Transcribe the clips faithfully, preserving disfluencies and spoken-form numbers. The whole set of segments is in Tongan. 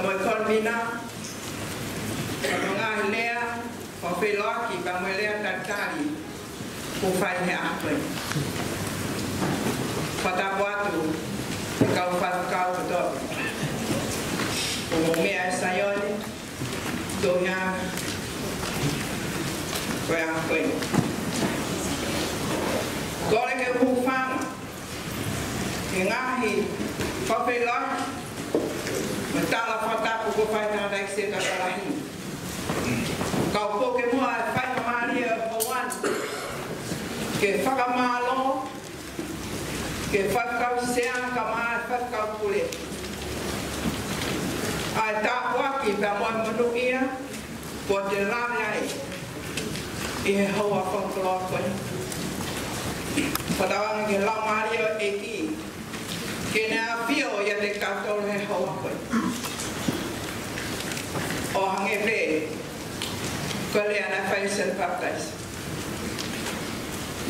Ko e kolomina, ko e ngaahi lea, ko e feʻiloaki pea mo e lea talitali kuo fai he ʻaho ko eni. Fakatapu atu ki he kau faifekau kotoa. Ko e meʻa ʻa Saione, tohi ʻa ko e ʻaho ko eni. Kole ke u hūfanga he ngaahi fakafeʻiloaki mo e tala fakatapu kuo fai ʻe he Tangataʻeiki Sētuata Lahi. Kau pō ke muʻa e faingamālie ʻo e houa ni ke fakamālō, ke fakakau sea ka mo e faifekau pule. ʻA e tāpuaki pea mo e monūʻia kuo te lave ai ʻi he houa fakakoloa ko eni. Fakatauange ki he Laumālie ʻo e ʻEiki ke ne ʻafio ʻiate kitautolu he houa ko eni. ʻO hangē pē ko e lea naʻe fai ʻe Sione Papitaiso.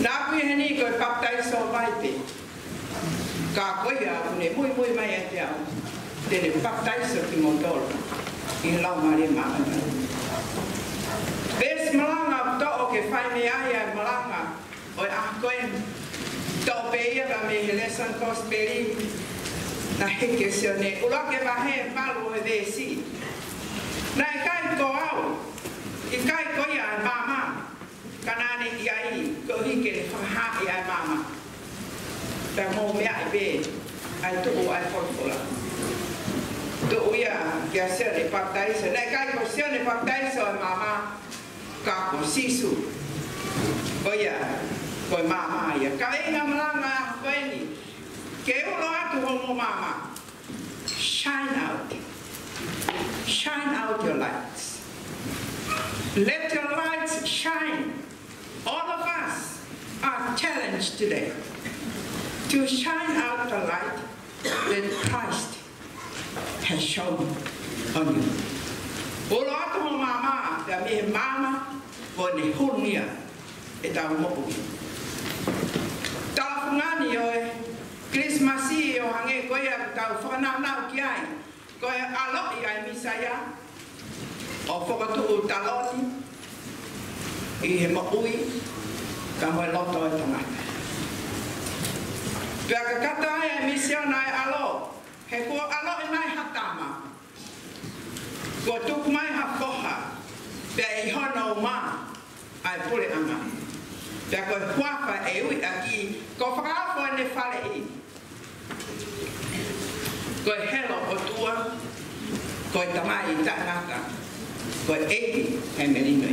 Naʻa ku ʻi heni ko e papitaiso vai pē. Ka ko ia ʻoku ne muimui mai ʻiate au, te ne papitaiso kimoutolu ʻi he Laumālie Māʻoniʻoni. Veesi malanga ʻoku toʻo ke fai mei ai ʻa e malanga ʻo e ʻaho ko eni. Toʻo pē ia mei he lēsoni kosipeli naʻe hiki ʻe Sione, ʻuluaki vahe, valu ʻo e veesi. Naʻe ʻikai ko au, ʻikai ko ia ʻa e maama, ka naʻa ne ʻi ai koeʻuhi ke fakahaaʻi ʻa e maama. Pea mou meaʻi pē ʻa e tuʻu ʻa e folofola. Tuʻu ia kia Sione Papitaiso. Naʻe ʻikai ko Sione Papitaiso ʻa e maama, ka ko Sīsū. Ko ia, ko e maama ia. Kaveinga malanga ko eni. Ke ulo atu hoʻomou maama. Shine out. Shine out your lights. Let your lights shine. All of us are challenged today to shine out the light that Christ has shone on you. Ulo atu hoʻomou maama, pea mei he maama kuo ne hulungia ʻetau moʻui. Tala fungani ʻo e Kilisimasi ʻo hangē ko ia ʻoku tau fakanaunau ki ai, ko e ʻaloʻi ʻa e Mīsaia ʻo fokotuʻu taloni ʻi he moʻui ka mo e loto ʻo e tangata. Pea kakato ai ʻa e misiona ʻo e ʻAlo, he kuo ʻaloʻi mai ha tama, kuo tuku mai ha foha, pea ʻi hono uma ʻa e puleʻanga. Pea ko e huafa ʻe ui ʻaki, ko Fakaofo ʻene Faleʻi, ko e Helo ʻo e ʻOtua, ko e Tamai Taʻengata, ko e ʻEiki ʻo e Melino.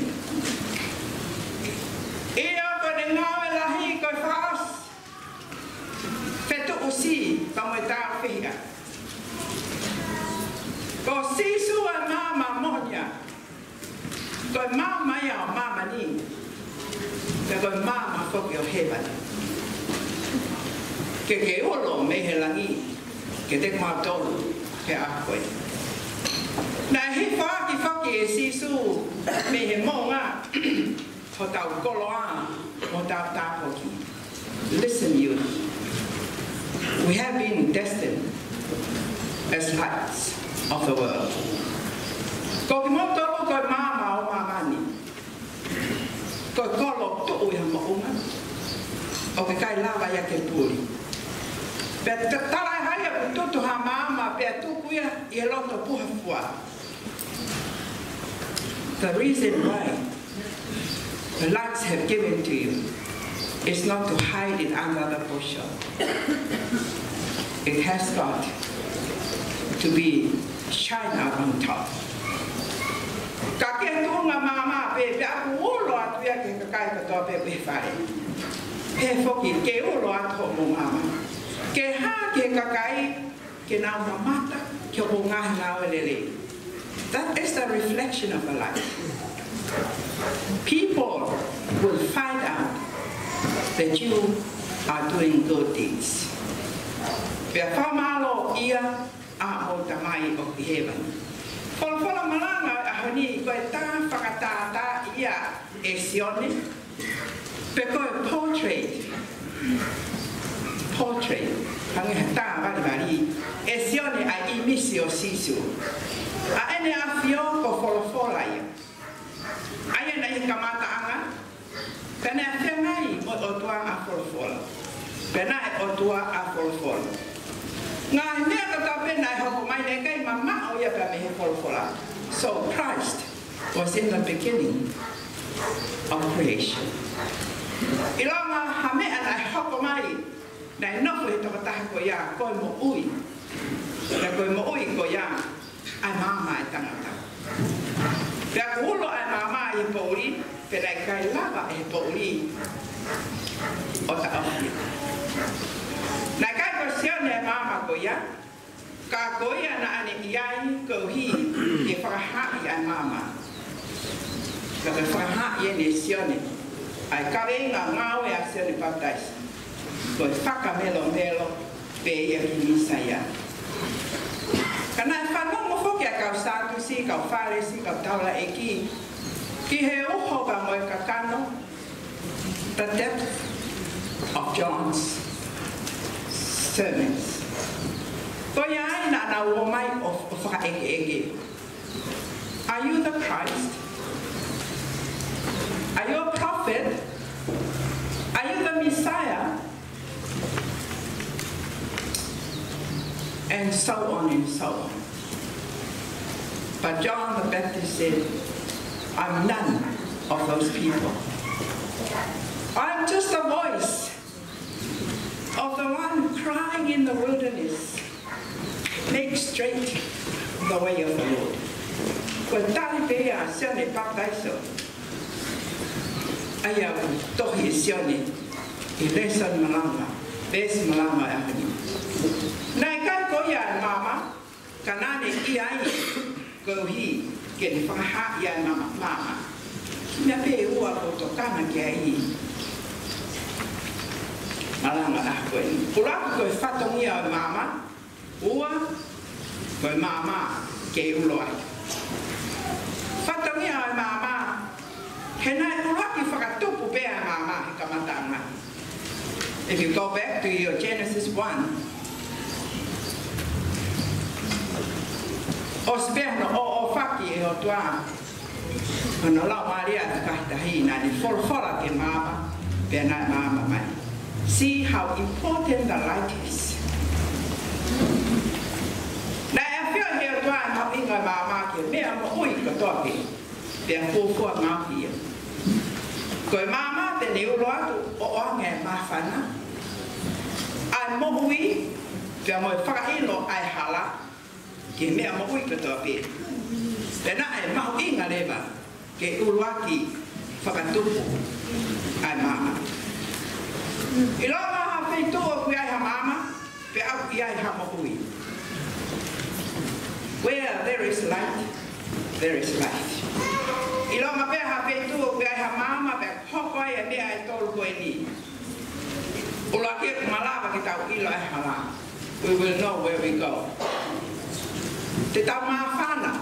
ʻIo, ko ʻene ngāue lahi ko e fakaʻosi, fetuʻusi pea mo e tāufehiʻa. Ko Sīsū ʻa e maama moʻoni ia. Ko e maama ia ʻo māmani, pea ko e maama foki ʻo hēvani. Ke ke ulo mei he langi kiate kimautolu he ʻaho ko eni. Naʻe hifo ʻaki foki ʻe Sīsū mei he moʻunga hotau koloa mo hotau tāpuaki. Listen, youth. We have been destined as lights of the world. Ko kimoutolu ko e maama ʻo māmani. Ko e kolo tuʻu ʻi ha moʻunga ʻoku ʻikai lava ia ke puli. Pea ta-, tala ʻe hai ʻoku tutu ha maama pea tuku ia ʻi he loto puha fua. The reason why the lights have given to you is not to hide it under the bushel. It has got to be shine out on top. Ka ke tuʻunga maama pē, pea ʻoku ulo atu ia ki he kakai kotoa pē ʻi he fale. Pehē foki ke ulo atu hoʻomou maama. Ke hā ki he kakai ke nau mamata ki hoʻomou ngaahi ngāue lelei. That is the reflection of the light. People will find out that you are doing good deeds. Pea fakamālō ia ʻa hoʻo Tamai ʻoku ʻi hēvani. Folofola malanga ʻo e ʻaho ni ko e tā fakatātā ia ʻe Sione, pe ko e portrait. Portrait. Hangē ha tā valivali ʻe Sione ʻa e ʻīmisi ʻo Sīsū. ʻa ʻEne ʻAfio ko Folofola ia. ʻA ia naʻe ʻi he kamataʻanga, pea naʻe feangai mo e ʻOtua ʻa Folofola, pea naʻe ʻOtua ʻa Folofola. Ngaahi meʻa kotoa pē naʻe hoko mai naʻe ʻikai mamaʻo ia pea mei he Folofola. So Christ was in the beginning of creation. ʻIlonga ha meʻa naʻe hoko mai, naʻe nofo he tokotaha ko ia ko e moʻui. Pea ko e moʻui ko ia ʻa e maama ʻa e tangata. Pea kuo ulo ʻa e maama ʻi he poʻuli, pea naʻe ʻikai lava ʻe he poʻuli ʻo taʻofi ia. Naʻe ʻikai ko Sione ʻa e maama ko ia, ka ko ia naʻa ne ʻi ai koeʻuhi ke fakahaaʻi ʻa e maama. Ka ko e fakahaaʻi eni ʻe Sione, ʻa e kaveinga ngāue ʻa Sione Papitaiso, ko e fakamelomelo pē ia ki he Mīsaia. Ka naʻe fanongo foki ʻa e kau Sātusi, kau Fālesi, kau taulaʻeiki, ki he uho pea mo e kakano, the depth of John's sermons. Ko ia ai naʻa nau ō mai ʻo, ʻo fakaʻekeʻeke. Are you the Christ? Are you a prophet? Are you the Messiah? And so on and so on. But John the Baptist said, "I'm none of those people. I'm just a voice of the one crying in the wilderness, 'Make straight the way of the Lord.'" Ko e tali pē ia ʻa Sione Papitaiso, ʻa ia ʻoku tohi ʻe Sione ʻi he lēsoni malanga, veesi malanga ʻo e ʻaho ni. Naʻe ʻikai ko ia ʻa e maama, ka naʻa ne ʻi ai koeʻuhi ke ne fakahaaʻi ʻa e maama, maama. Meʻa pē ʻe ua ʻoku ou tokanga ki ai ʻi he malanga ʻo e ʻaho ni. ʻUluaki ko e fatongia ʻo e maama, ua, ko e maama kei ulo ai. Fatongia ʻo e maama, he naʻe ʻuluaki fakatupu pē ʻa e maama he kamataʻanga. If you go back to your Genesis one, ʻosi pē hono ʻōʻōfaki ʻe he ʻOtua hono Laumālie ʻo e fakatahi, naʻa ne folofola ki he maama, pea naʻe maama mai. See how important the light is. Naʻe ʻafioʻi ʻe he ʻOtua ʻa e mahuʻinga ʻo e maama ki he meʻa moʻui kotoa pē, pea fuofua ngaohi ia. Ko e maama te ne ulo atu ʻo ʻoange ʻa e māfana, ʻa e moʻui, pea mo e fakaʻilo ʻa e hala ki he meʻa moʻui kotoa pē. Pea naʻe mahuʻinga leva ke ʻuluaki fakatupu ʻa e maama. ʻIlonga ha feituʻu ʻoku ʻi ai ha maama, pea ʻoku ʻi ai ha moʻui. Where there is light, there is life. ʻIlonga pē ha feituʻu ʻoku ʻi ai ha maama, pea hoko ai ʻa e meʻa ʻe tolu ko eni. ʻUluaki, ʻoku malava ke tau ʻilo ʻa e hala. We will know where we go. Te tau māfana.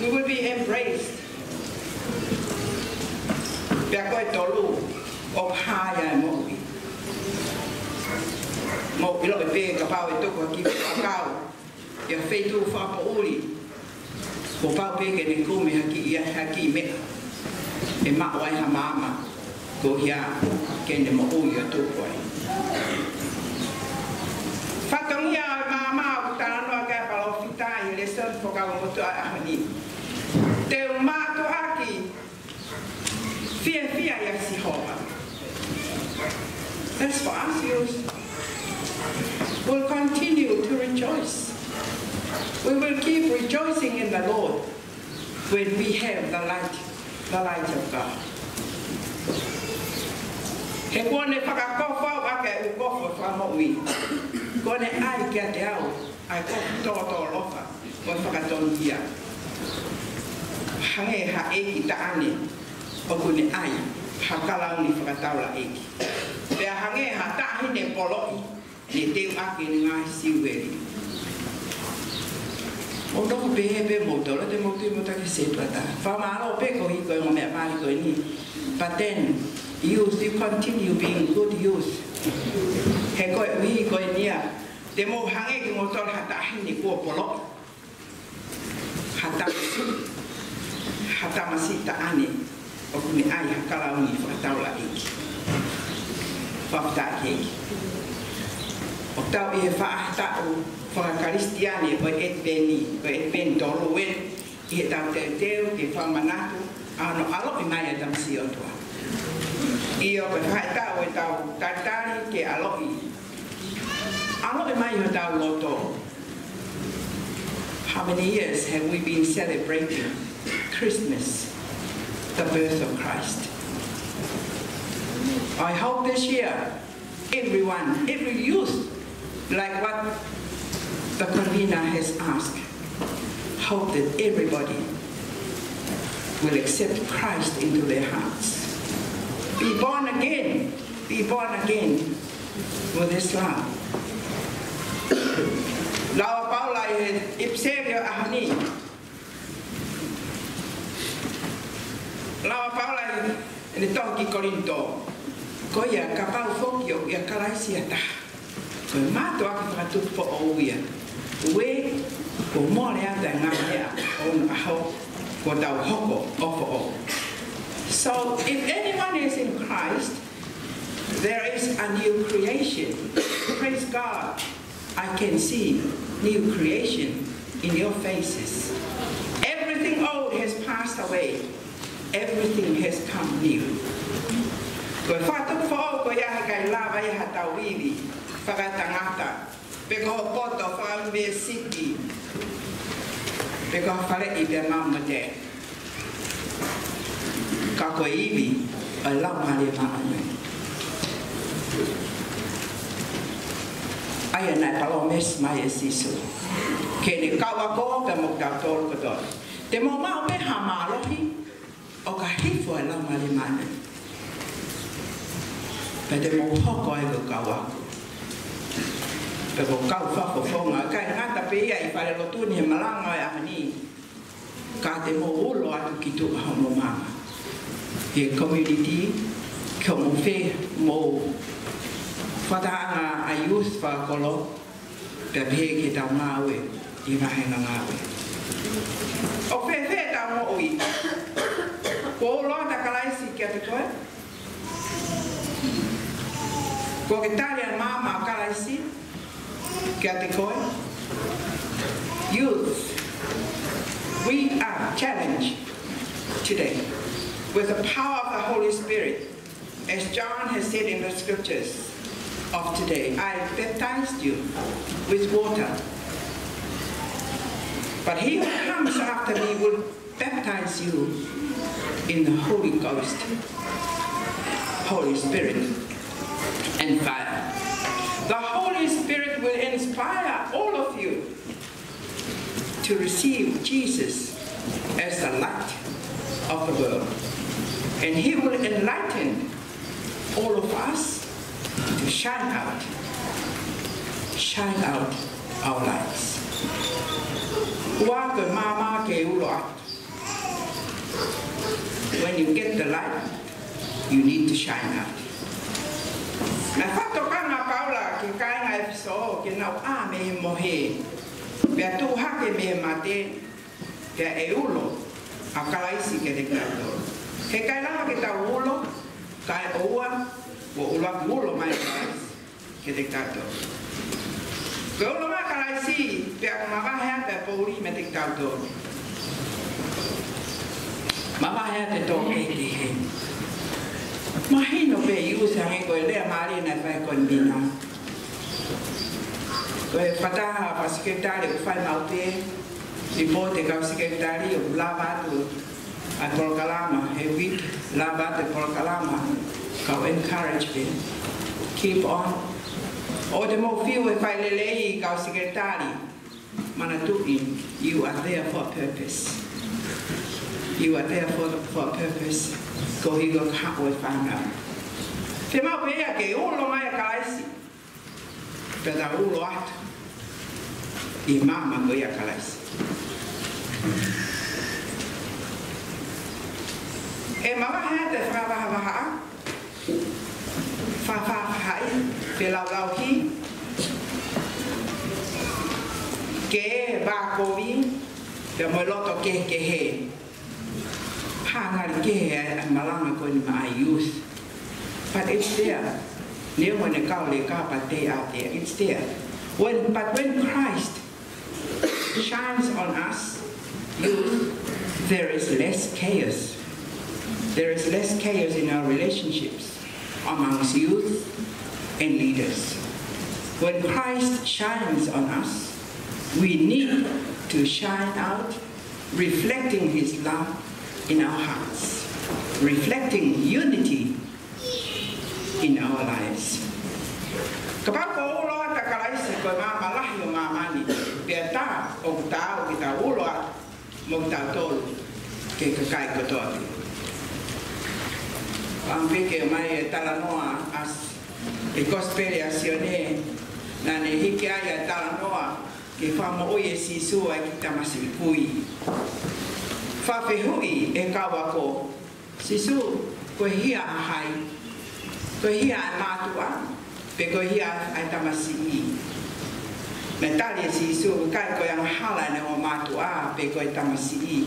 We will be embraced. Pea ko e tolu, ʻoku hā ai ʻa e moʻui. Mou ʻiloʻi pē kapau ʻe tuku ha kiʻi fuʻu ʻakau ʻi ha feituʻu fakapoʻuli, kuo pau pē ke ne kumi ha kiʻi, ha kiʻi meʻa ʻe maʻu ai ha maama, koeʻuhi ke ne moʻui ʻo tupu ai. Fatongia ʻo e maama ʻoku talanoa ki ai ʻa e palōfita ʻi he lēsoni Fuakava Motuʻa ʻo e ʻaho ni. Te u mātuʻaki fiefia ʻia Sihova. That's for us, youth. We'll continue to rejoice. We will keep rejoicing in the Lord when we have the light, the light of God. He kuo ne fakakofu au ʻaki ʻa e ʻū kofu ʻo e fakamoʻui. Kuo ne ʻai kiate au ʻa e kofu tōtōlofa ʻo e fakatonuhia. Hangē ha ʻeiki taʻane ʻoku ne ʻai ha kalauni fakataulaʻeiki. Pea hangē ha taʻahine poloʻi ne teuʻaki ʻene ngaahi siueli. Mou nofo pehē pē moutolu, te mou tui moutolu ki he setuata. Fakamālō pē koeʻuhi ko e ongo meʻa mali ko eni. But then, youth, you continue being good youth. He koeʻuhi ko eni ia, te mou hangē kimoutolu ha taʻahine kuo poloʻi. Ha ha tamasiʻi taʻane ʻoku ne ʻai ha kalauni fakataulaʻeiki. Fakafetaʻi ki he ʻEiki. ʻOku tau ʻi he faʻahitaʻu fakakalisitiane ʻo e ʻEtiveni, ʻo e ʻEtiveni tolu ē, ʻi heʻetau teuteu ke fakamanatu ʻa hono ʻaloʻi mai ʻa e tamasiʻi ʻOtua. ʻIo, ko e faʻahitaʻu ʻetau talitali ke ʻaloʻi, ʻaloʻi mai hotau loto. How many years have we been celebrating Christmas, the birth of Christ? I hope this year, everyone, every youth, like what the convener has asked, hope that everybody will accept Christ into their hearts. Be born again. Be born again with this love. Lau ʻa Paula ʻi he ʻipiseli ʻo e ʻaho ni. Lau ʻa Paula ʻi heʻene tohi ki Kolinitō. Ko ia, kapau foki ʻoku ʻia Kalaisi ha taha, ko e mātuʻaki fakatupu foʻou ia. Ue, kuo mole atu e ngaahi meʻa ʻo onoʻaho, kuo tau hoko ʻo foʻou. So, if anyone is in Christ, there is a new creation. Praise God. I can see new creation in your faces. Everything old has passed away. Everything has come new. Ko e fakatupu foʻou ko ia he ʻikai lava ia ha tau ivi fakatangata, pe ko ho poto fakaʻunivēsiti, pe ko ha faleʻi pea maumate. Ka ko e ivi ʻa e Laumālie Māʻoniʻoni. ʻA ia naʻe palōmesi mai ʻe Sīsū ke ne kau ʻa koe pea mo kitautolu kotoa. Te mou maʻu pē ha mālohi ʻo ka hifo e Laumālie Māʻoniʻoni, pea te mou hoko ai ko e kau ako. Pea ko e kau fakafofonga, ʻikai ngata pē ia ʻi he falelotu ni he malanga ʻo e ʻaho ni, ka te mou ulo atu ki tuʻa hoʻomou maama, he community, ki hoʻomou fē, mou fakatahaʻanga ʻa e youth fakakolo, pea pehē ki heʻetau ngāue ʻi he vāhenga ngāue. ʻOku fēfē ʻetau moʻui? Kuo ulo atu ʻa Kalaisi kiate koe? Kuo ke tali ʻa e maama ʻa Kalaisi kiate koe? Youth, we are challenged today with the power of the Holy Spirit. As John has said in the scriptures of today, "I baptized you with water, but he who comes after me will baptize you in the Holy Ghost, Holy Spirit, and fire." The Holy Spirit will inspire all of you to receive Jesus as the light of the world. And he will enlighten all of us to shine out, shine out our lights. Ua ko e maama ke ulo atu. When you get the light, you need to shine out. Naʻe fakatokanga ʻa Paula ki he kāinga ʻEfesō ke nau ʻā mei he mohe, pea tuʻu hake mei he mate, pea ʻe ulo ʻa Kalaisi kiate kitautolu. He ʻikai lava ke tau ulo kae ʻoua kuo ulo, ulo mai ʻa Kalaisi kiate kitautolu. Ko e ulo mai ʻa Kalaisi, pea mavahe atu e poʻuli meiate kitautolu. Mavahe atu e tō kehekehe. Mahino pē ʻi ʻusi ange ko e lea mālie naʻe fai ko e mina. Ko e fakataha fakasekelitali ʻoku fai maʻu pē, lipooti e kau sekelitali ʻoku lava atu ʻa e polokalama he uike, lava atu e polokalama, kau encourage pē. Keep on. ʻOua te mou fiu he fai lelei kau sekelitali. Manatuʻi, you are there for a purpose. You are there for, for a purpose. Ko e hiko ka haʻu e fānau. Te mau pehē ke ulo mai ʻa Kalaisi. Pea tau ulo atu ʻi he maama ko ia ʻa Kalaisi. ʻE mavahe atu e fakavahavahaʻa, fakafāfāhaʻi, felāveʻi, ke vākovi, Pea mo e loto kehekehe. Hā ngali kehe ʻa e, ʻa e malanga ko eni maʻa e youth. But it's there. Neongo ʻene kau leka, but they are there. It's there. When, but when Christ shines on us, youth, there is less chaos. There is less chaos in our relationships amongst youth and leaders. When Christ shines on us, we need to shine out, reflecting his love in our hearts, reflecting unity in our lives. Kapau ko e ulo atu ʻa Kalaisi ko e maama lahi ʻo māmani, pea tā ʻoku taau ke tau ulo atu mo kitautolu, ki he kakai kotoa pē. Pea ʻoku ou pehē mai e talanoa ʻa s-, ʻi he Kosipeli ʻa Sione, naʻa ne hiki ai ʻa e talanoa ki he fakamoʻui ʻe Sīsū ʻa e kiʻi tamasiʻi kui. Fakafehuʻi ʻe he kau ako, Sīsū, ko e hia ʻa hai? Ko e hia ʻa e mātuʻa, pe ko e hia ʻa e tamasiʻi? Naʻe tali ʻe Sīsū, ʻikai ko e angahala ʻene ʻo mātuʻa, pe ko e tamasiʻi.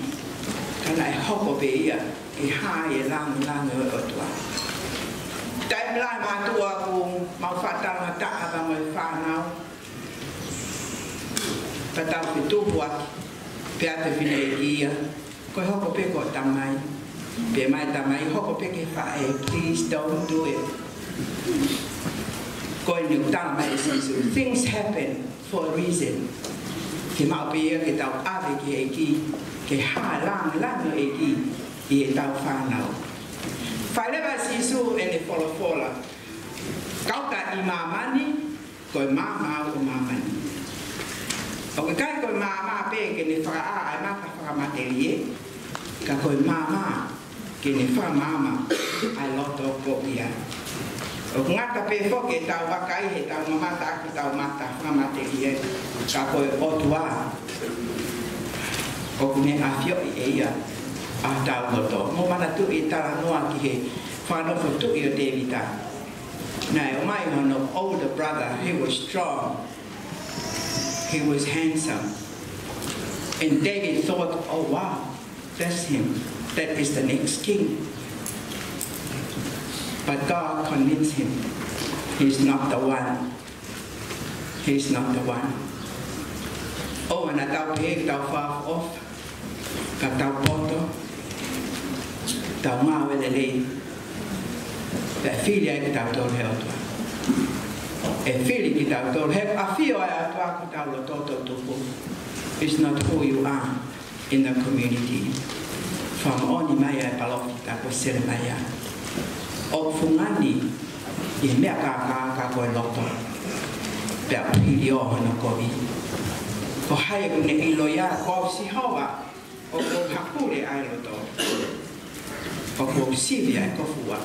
Ka naʻe hoko pē ia ke hā ʻi he lāngilangi ʻo e ʻOtua. Taimi lahi mātuʻa ʻoku mau faʻa talangataʻa pea mo e fānau. Pea tau fetuhuaki, pea te fine ia. Ko e hoko pē ko e tamai. Pea mai tamai, hoko pē ki he faʻē, please don't do it. Ko eni ʻoku tala mai ʻe Sīsū, things happen for a reason. Ke maʻu pē ia ke tau ʻave ki he ʻEiki, ke hā lāngilangi ʻEiki ʻi heʻetau fānau. Fai leva ʻe Sīsū ʻene folofola. Kau ka ʻi māmani, ko e maama au ʻo māmani. ʻOku ʻikai ko e maama pē ke ne fakaʻā ʻa e mata fakamatelie, ka ko e maama ke ne fakamaama ʻa e loto ko ia. ʻOku ngata pē foki ʻetau vakai heʻetau mamata ʻaki ʻetau mata fakamatelie, ka ko e ʻOtua ʻoku ne ʻafioʻi ʻe ia ʻa hotau loto. Mou manatuʻi e talanoa ki he fakanofo tuʻi ʻo Tēvita. Naʻe ʻomai hono older brother, he was strong, he was handsome. And David thought, "Oh wow, that's him. That is the next king." But God convinced him, "He's not the one. He's not the one." ʻOua naʻa tau pehē ʻoku tau fakaʻofoʻofa, ka tau poto, tau ngāue lelei. Pea fili ai kitautolu ʻe he ʻOtua. ʻE fili kitautolu he ʻafio ʻa e ʻOtua ki hotau loto toʻutupu. It's not who you are in the community. Fakamoʻoni mai ʻa e palōfita ko Selemaia. ʻOku fungani ʻi he meʻa kākā ka ko e loto. Pea ʻoku hili ʻo hono kovi. Ko hai ʻoku ne ʻilo ia? Ko au Sihova, ʻoku ou hakule ʻa e loto. ʻOku ou sivi ʻa e kōfua.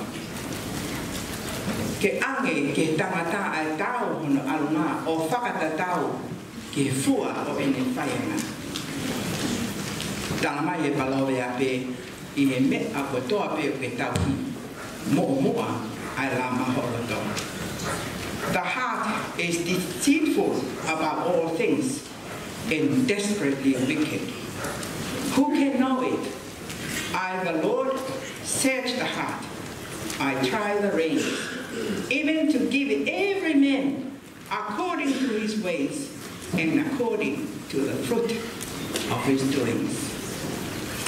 Ke ʻange ki he tangata ʻa e tau hono ʻalunga ʻo fakatatau ki he fua ʻo ʻene faiʻanga. Tala mai ʻe he palōveape, ʻi he meʻa kotoa pē ʻoku ke tauhi, muʻomuʻa ʻa e lama ho loto. The heart is deceitful above all things and desperately wicked. Who can know it? I, the Lord, search the heart. I try the reins, even to give every man according to his ways and according to the fruit of his doings.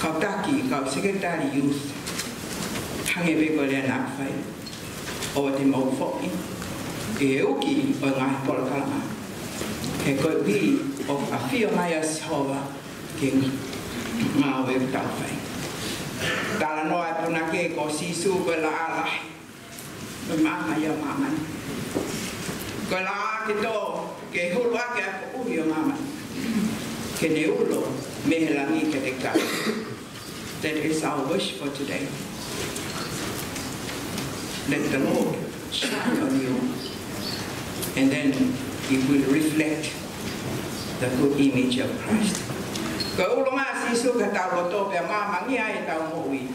Kau taki, kau secretary youth, hangē pē ko e lea naʻa ku fai, ʻoua te mou foʻi ʻi he uki ʻo e ngaahi polokalama. He koeʻuhi ʻoku ʻafio mai ʻa Sihova ki he ngāue ʻoku tau fai. Talanoa ʻa e punake ko Sīsū ko e laʻā lahi. Ko e maama ia ʻo māmani. Ko e laʻā ke tō, ke hulu ʻaki ʻa e poʻuli ʻo māmani. Ke ne ulo mei he langi kiate kitautolu. That is our wish for today. Let the Lord shine on you, and then you will reflect the good image of Christ. Ko e ulo mai ʻa Sīsū ki hotau loto pea māmangia ai ʻetau moʻui.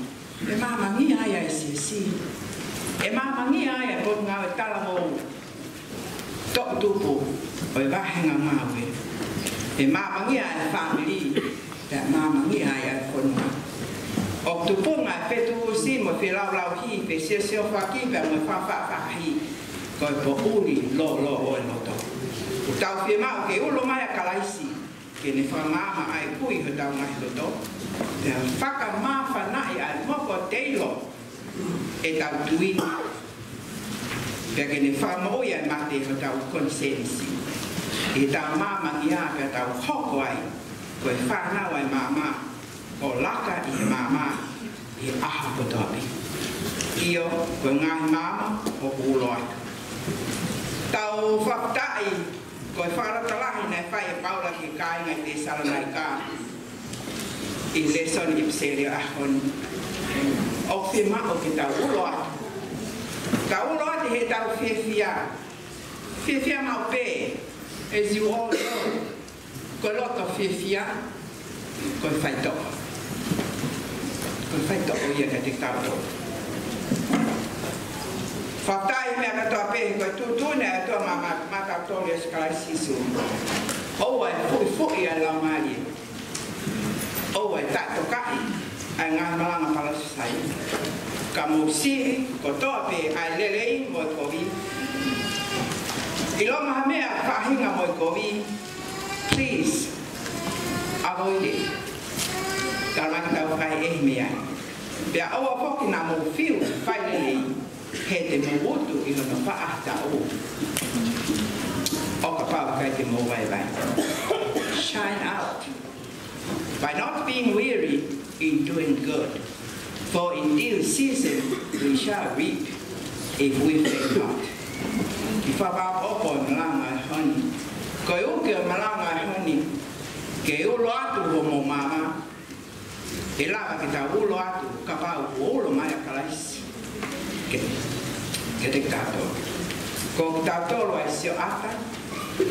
ʻE māmangia ai ʻa e siasi. ʻE māmangia ai ʻa e potungāue talavou, toʻutupu ʻo e vāhenga ngāue. ʻE māmangia ai e fāmili. Pea Tupunga e fetuʻusi mo e felaulauhi, fesiosiofaki pea mo e fakafaʻafaʻahi, ko e poʻuli lōlō ʻo e loto. ʻOku tau fiemaʻu ke ulo mai ʻa Kalaisi, ke ne fakamaama ʻa e kui hotau ngaahi loto, pea fakamāfanaʻi ʻa e mokoteilo ʻetau tui, pea ke ne fakamoʻui ʻa e mate hotau konisēnisi. ʻI heʻetau maamangia pea tau hoko ai ko e fānau ʻa e maama, ʻo laka ʻi he maama ʻi he ʻaho kotoa pē. ʻIo, ko e ngaahi maama ʻoku ulo atu. Tau fakafetaʻi ko e fakalotolahi naʻe fai ʻe Paula ki he kāinga ʻi Tesalonaika ʻi he lēsoni ʻipiseli ʻo e ʻaho ni. ʻOku fiemaʻu ke tau ulo atu. Tau ulo atu heʻetau fiefia. Fiefia maʻu pē, as you all know. Ko e loto fiefia, ko e faitoʻo. Ko e faitoʻo ia kiate kitautolu. Fakafetaʻi meʻa kātoa pē, ko e tuʻutuʻuni ʻa e ʻOtua maʻa, maʻa, maʻatautolu ʻia Sīsū Kalaisi. ʻOua ʻe fuʻifuʻi ʻa e Laumālie. ʻOua ʻe taʻetokaʻi ʻa e ngaahi malanga palōfisai. Ka mou sivi kotoa pē ʻa e lelei mo e kovi. ʻIlonga ha meʻa faʻahinga mo e kovi, please avoid it. Talamai ke tau fai ʻe he meʻa. Pea ʻoua foki naʻa mou fiu fai lelei, he te mou utu ʻi hono faʻahitaʻu ʻo kapau ʻikai te mou vaivai. Shine out by not being weary in doing good, for in due season we shall reap if we faint not. Kiʻi fakapapau ko e malanga ʻo e ʻaho ni. Ko e uke ʻo e malanga ʻo e ʻaho ni, ke ulo atu hoʻomou maama, ʻe lava ke tau ulo atu kapau ʻoku ulo mai ʻa Kalaisi ke, kiate kitautolu. Ko kitautolu ʻa e sioʻata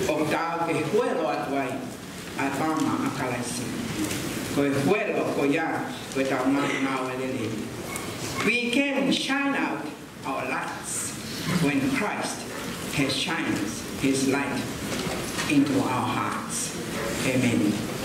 ʻoku tau ke huelo atu ai ʻa e maama ʻa Kalaisi. Ko e huelo ko ia ko ʻetau maama ʻo e lelei. We can shine out our lights when Christ has shined his light into our hearts. Amen.